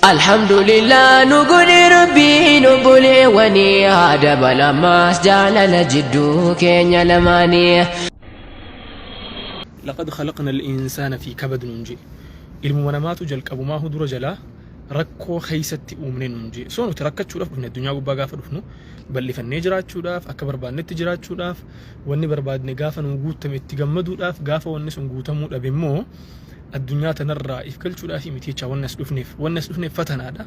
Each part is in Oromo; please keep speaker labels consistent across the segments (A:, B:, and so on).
A: Alhamdulillah nu godhe Rabbiin obboleewwanii haa dabalamaas jaalala jidduu keenya lamaanii.
B: Laqad khalaqna al-insaana fi kabad nuun je'e. Ilmuma namaatu jalqabumaahu dura jalaa rakkoo keeysatti uumne nuun je'e. So nuti rakkachuudhaaf dhufne addunyaa gubbaa gaafa dhufnu bal'ifannee jiraachuudhaaf, akka barbaannetti jiraachuudhaaf, wanni barbaadne gaafa nuu guuttame itti gammaduudhaaf, gaafa wanni sun guutamuu dhabe immoo addunyaa tanarraa if galchuudhaaf miti jecha wanni as dhufneef. Wanni as dhufneef fatanaadha.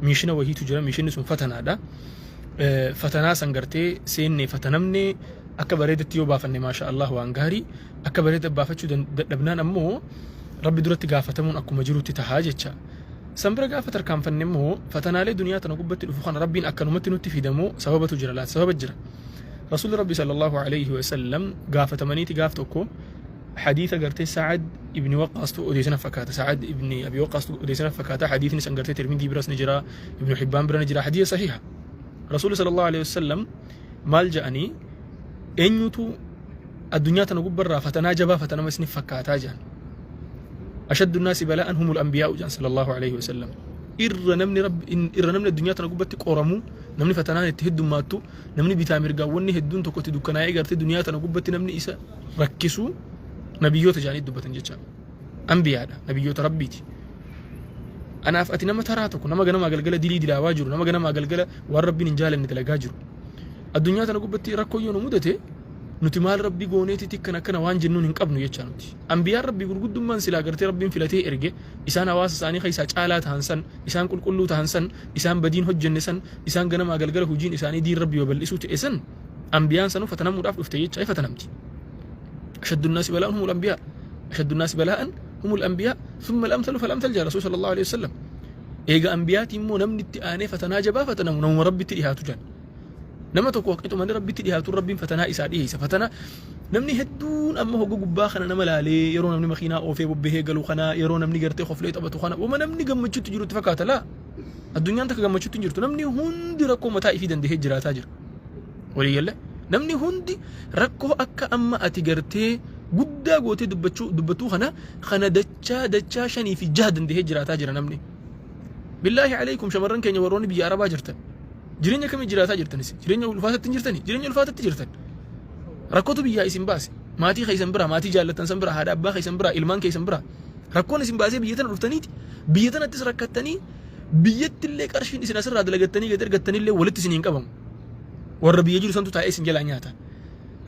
B: Miishina wahiitu jira, miishinni sun fatanaadha. Fatanaa san gartee seennee fatanamne akka bareedatti yoo baafanne maasha Allah waan gaarii, akka bareeda baafachuu dadhabnaan ammoo Rabbi duratti gaafatamuun akkuma jirutti tahaa jecha. San bira gaafa tarkaanfanne immoo fatanaalee duniyaa tana gubbatti dhufu kana Rabbiin akkanumatti nutti fidamoo sababatu jira laata? Sababa jira. Rasuulli Rabbi sallallahu alayhi wa sallam gaafatamaniiti gaaf tokko hadiisa gartee Sa'ad ibni Waqqaastu odeessina fakkaata. Sa'ad ibni Abi Waqqaastu odeessina fakkaata. Hadiisni san gartee Tirmidii biras ni jira, Ibnu Hibbaan bira ni jira. Hadiisa sahiha. Rasuulli sallallahu alayhi wa sallam maal ja'anii eenyutu addunyaa tana gubbarraa fatanaa jabaa fatanama isiniif fakkaataa jedhan. Ashaddu naasi balaa'an humul anbiyaa'u jedhan sallallahu alayhi wa sallam. Irra namni rabbi irra namni addunyaa tana gubbatti qoramu, namni fatanaan itti heddummaattu, namni bitaa mirgaan wanni hedduun tokko itti dukkanaa'ee gartee duniyaa tana gubbatti namni isa rakkisu nabiyyoota jedhanii dubbatan jecha. Anbiyaadha, nabiyyoota rabbiiti. Anaaf ati nama taraa tokko, nama ganamaa galgala dilii dilaawaa jiru, nama ganamaa galgala waan rabbiin hin jaalanne dalagaa jiru. Addunyaa tana gubbatti rakkoo yoo nu mudate nuti maal rabbi gooneetiti akkana akkana waan jennuun hin qabnu jechaa nuti. Anbiyaan rabbii gurguddummaan silaa gartee rabbiin filatee erge isaan hawaasa isaanii keessaa caalaa tahan san, isaan qulqulluu tahan san, isaan badiin hojjenne san, isaan ganamaa galgala hujiin isaanii diin rabbii babal'isuu ta'e san anbiyaan sanuu fatanamuudhaaf dhufte jecha ay fatanamti. Ashaddu nnaasi balaa'an humul anbiyaa. Ashaddu nnaasi balaa'an humul anbiyaa thumma al-amthalu fal-amthal jaa Rasuul sallallahu alaihi wasallam. Eega anbiyaatii immoo namni itti aanee fatanaa jabaa fatanamu namuma rabbitti dhihaatu jaan. Nama tokko qixuma inni rabbitti dhihaatu rabbiin fatanaa isaa dhiheessa. Fatanaa namni hedduun amma hogga gubbaa kana nama laalee yeroo namni makiinaa oofee bobbahee galu kana yeroo namni gartee koflee taphatu kana wama namni gammachuutti jiru itti fakkaata laa. Addunyaan takka gammachuutti hin jirtu. Namni hundi rakkoo mataa ifii dandahee jiraataa jira. Walii galee namni hundi rakkoo akka amma ati gartee guddaa gootee dubbachuu dubbatuu kana kana dachaa dachaa shanii fi jaha dandahee jiraataa jira namni. Billaahi alaikum shamarran keenya warroonni biyya Arabaa jirtan. Jireenya kamii jiraataa jirtan isin? Jireenya ulfaatatti hin jirtani? Jireenya ulfaatatti jirtan. Rakkootu biyyaa isin baase. Maatii keessan biraa, maatii jaallattan san biraa, haadha abbaa keessan biraa, ilmaan keessan biraa. Rakkoon isin baasee biyya tana dhuftaniiti. Biyya tanattis rakkattanii biyyatti illee qarshiin isin asirraa dalagattanii gad ergattanillee walitti isin hin qabamu. Warra biyya jiru santu taa'ee isin jalaa nyaata.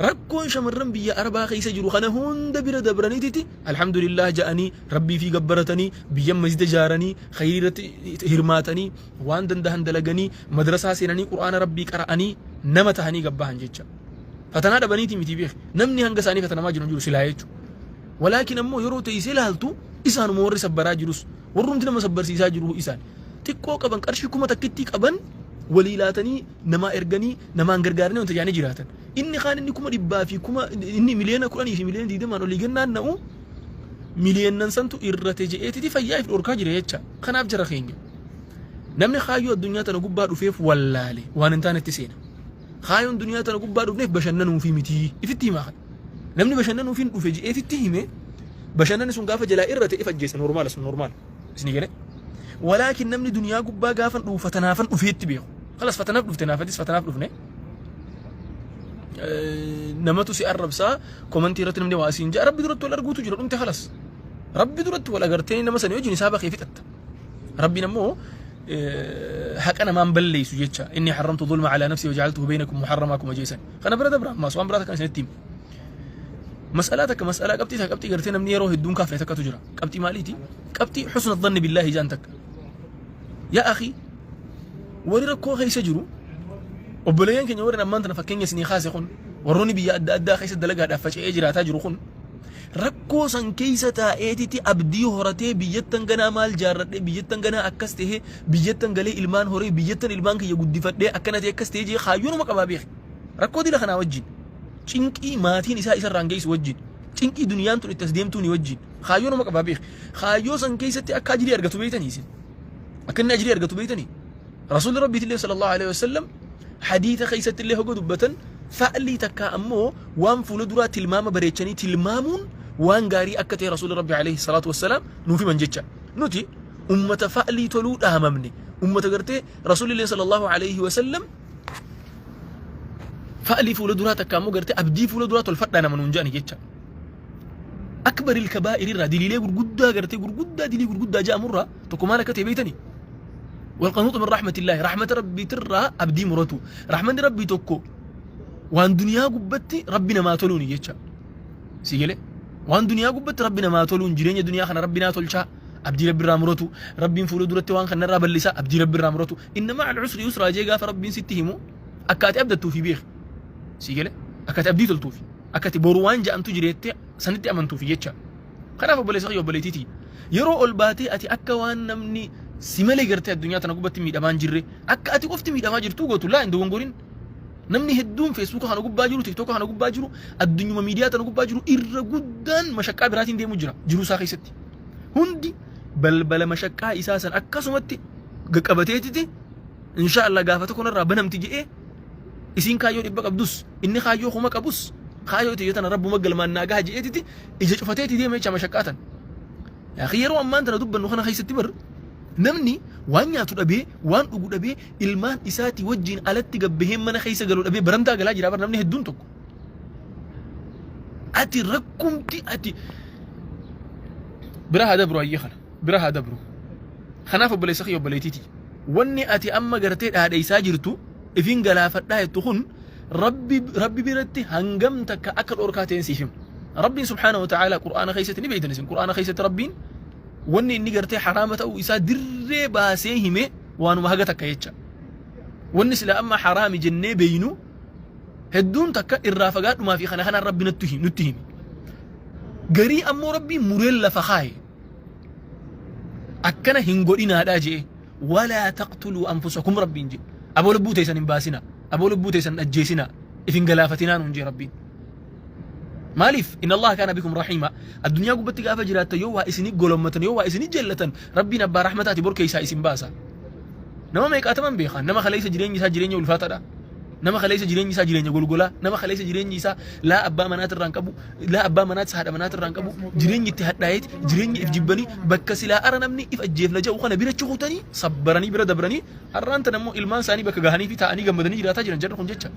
B: Rakkoon shamarran biyya Arabaa keessa jiru kana hunda bira dabraniititi alhamdulillah ja'anii rabbii fi gabbaratanii biyya masjida ijaaranii khayrii irratti hirmaatanii waan dandahan dalaganii madrasaa seenanii qur'aana rabbii qara'anii nama tahanii gabbahan jecha. Fatanaa dhabaniiti miti beek namni hanga isaanii fatanamaa jiru hin jiru silaa jechuudha. Walaakin ammoo yeroo teessee ilaaltu isaanuma warri sabbaraa jirus warrumti nama sabbarsiisaa jiru isaan xiqqoo qaban qarshii kuma takkittii qaban walii laatanii namaa erganii namaan gargaaranii wanta jaanii jiraatan. Inni kaan inni 500,000 fi kuma inni 10,000,000 fi 20,000,000 olii gannaan na'u miliyoonan santu irrate je'eetiti fayyaa if dhorkaa jira jecha. Kanaaf jara keenya namni kaayyoo addunyaa tana gubbaa dhufeef wallaale waan hin taanetti seena. Kaayyoon duniyaa tana gubbaa dhufneef bashannanuufi miti ifitti himaa kana. Namni bashannanuufiin dhufe je'eetitti hime bashannanni sun gaafa jalaa irrate if ajjeesa normaala sun normaala. Isinii galee? Walaakin namni duniyaa gubbaa gaafan dhufu fatanaafan dhufeetti beeku. Kalas fatanaaf dhufte naafatis fatanaaf dhufne. Namatu si arrabsaa komantii irratti namni waa siin ja'a rabbi duratti wal arguutu jira dhumte kalas. Rabbi duratti wal agartee nama sanii wajjin isaa bakee fixatta. Rabbiin ammoo haqa namaan balleessu jecha inni harramtu zulma alaa nafsi waja'altuhu baynakum muharramaa akkuma jeesan. Kana bira dabra ammaas waan biraa takka isinitti hima. Mas'alaa takka mas'alaa qabxii takka qabxii gartee namni yeroo hedduun kaafne takkatu jira. Qabxii maaliiti? Qabxii husna dhanni billaahi jaan takka. Yaa akhi warri rakkoo keessa jiru obboleeyyan keenya warri ammaan tana fakkeenya isinii kaase kun warroonni biyya adda addaa keessa dalagaadhaaf faca'ee jiraataa jiru kun rakkoo san keessa taa'eetiti abdii horatee biyyattan ganaa maal jaarradhee biyyattan ganaa akkas tahee biyyattan galee ilmaan horee biyyattan ilmaan kiyya guddifadhee akkana ta'e akkas ta'ee jee kaayyoonuma qabaa beeke. Rakkoo dila kanaa wajjin cinqii maatiin isaa isarraan geessu wajjin cinqii duniyaan tun itti as deemtuuni wajjin kaayyoo nama qabaa beeki. Kaayyoo san keessatti akka ajrii argatu beektanii isin. Akka inni ajrii argatu beektanii. Rasuulli Rabbiitillee sallallahu alaihi wasallam hadiisa keessatti illee hoga dubbatan fa'lii takkaa ammoo waan fuula duraa tilmaama bareechanii tilmaamuun waan gaarii akka ta'e Rasuulli Rabbi alaihi salaatu wassalaam nuuf himan jecha. Nuti Ummata fa'lii toluu dhaamamne. Ummata gartee Rasuulillee sallallahu alaihi wasallam fa'lii fuula duraa takka ammoo gartee abdii fuula duraa tolfadhaa nama nuun jedhani jecha. Akbaril kabaa'ir irraa, diliilee gurguddaa gartee gurguddaa, dilii gurguddaa jedhamurraa tokko maal akka ta'e beektanii? Walqanuuxu min rahmatillaahi, rahmata rabbiitirraa abdii muratu. Rahmanni rabbii tokko waan duniyaa gubbatti rabbi namaa toluuni jecha. Si galee? Waan duniyaa gubbatti rabbi namaa toluun, jireenya duniyaa kana rabbi naa tolchaa abdii rabbi irraa muratu, rabbiin fuula duratti waan kana irraa bal'isaa abdii rabbi irraa muratu. Inna ma'al usri yusraa jee gaafa rabbiin sitti himu akka ati abdattuufi beeki. Si galee? Akka ati abdii toltuufi. Akka ati boru waan ja'antu jireettee sanitti amantuufi jecha. Kanaaf obboleessa kiyya, obboleettiitii, yeroo ol baatee ati akka waan namni si malee gartee addunyaa tana gubbatti miidhamaa hin jirre, akka ati qofti miidhamaa jirtuu gootu, laa, hin dogongorin. Namni hedduun Feesbuuka kana gubbaa jiru, Tiktooka kana gubbaa jiru, addunyuma miidiyaa tana gubbaa jiru irra guddaan mashaqqaa biraatiin deemu jira jiruu isaa keessatti. Hundi balbala mashaqqaa isaa san akkasumatti qabateetiti insha Allah gaafa tokko narraa banamti jedhee, isiin kaayyoo 100 qabdus, inni kaayyoo 1000 qabus, kaayyoo tiyya tana rabbuma galmaan naa gaha jedheetiti ija cufateeti deema jecha mashaqqaa tan. Yaa yeroo ammaan tana dubbannu kana keessatti bar namni waan nyaatu dhabee, waan dhugu dhabee, ilmaan isaatii wajjin alatti gabbahee mana keessa galu dhabee barandaa galaa jira bar namni hedduun tokko. Ati rakkumti ati bira haa dabru, ayyee kana bira haa dabru. Kanaaf obboleessa kiyya, obboleettiiti. Wanni ati amma gartee dhaadheessaa jirtu, ifin galaafadhaa jettu kun, rabbi biratti hangam takka akka dhorkaa ta'een siif hima. Rabbiin subhaanahu wa ta'ala Qur'aana keessatti ni beektan isin, Qur'aana keessatti Rabbiin wanni inni gartee haraama ta'uu isaa dirree baasee hime waanuma haga takka jecha. Wanni sila amma haraami jennee beeynu hedduun takka irraa fagaadhumaa fi kana kanaan Rabbi nutti hime. Garii ammoo Rabbiin mureen lafa kaaye. Akkana hin godhinaadhaa je'e. Walaa taqtuluu anfusakum Rabbiin jedhe. Aboo lubbuu teessan hin baasinaa. Aboo lubbuu teessan hin ajjeesinaa. If hin galaafatinaa nuun jee Rabbiin. Maaliif? Inna Allaha kaana bikum rahiima. Addunyaa gubbatti gaafa jiraattan yoo waa isinii golommatan, yoo waa isinii jallatan, Rabbiin abbaa rahmataati, bor keessaa isin baasa. Nama meeqaataman beekan? Nama kaleessa jireenyi isaa jireenya ulfaataadha. Nama kaleessa jireenyi isaa jireenya golgolaa. Nama kaleessa jireenyi isaa laa abbaa manaatirraa hin qabu, laa abbaa manaatis haadha manaatirraa hin qabu. Jireenyi itti hadhaa'eeti, jireenyi if jibbanii bakka silaa ara namni if ajjeefna jedhu kana bira cukutanii, sabbaranii bira dabranii, har'aan tana immoo ilmaan isaanii bakka gahanii fi taa'anii gammadanii jiraataa jiran jarri kun jecha.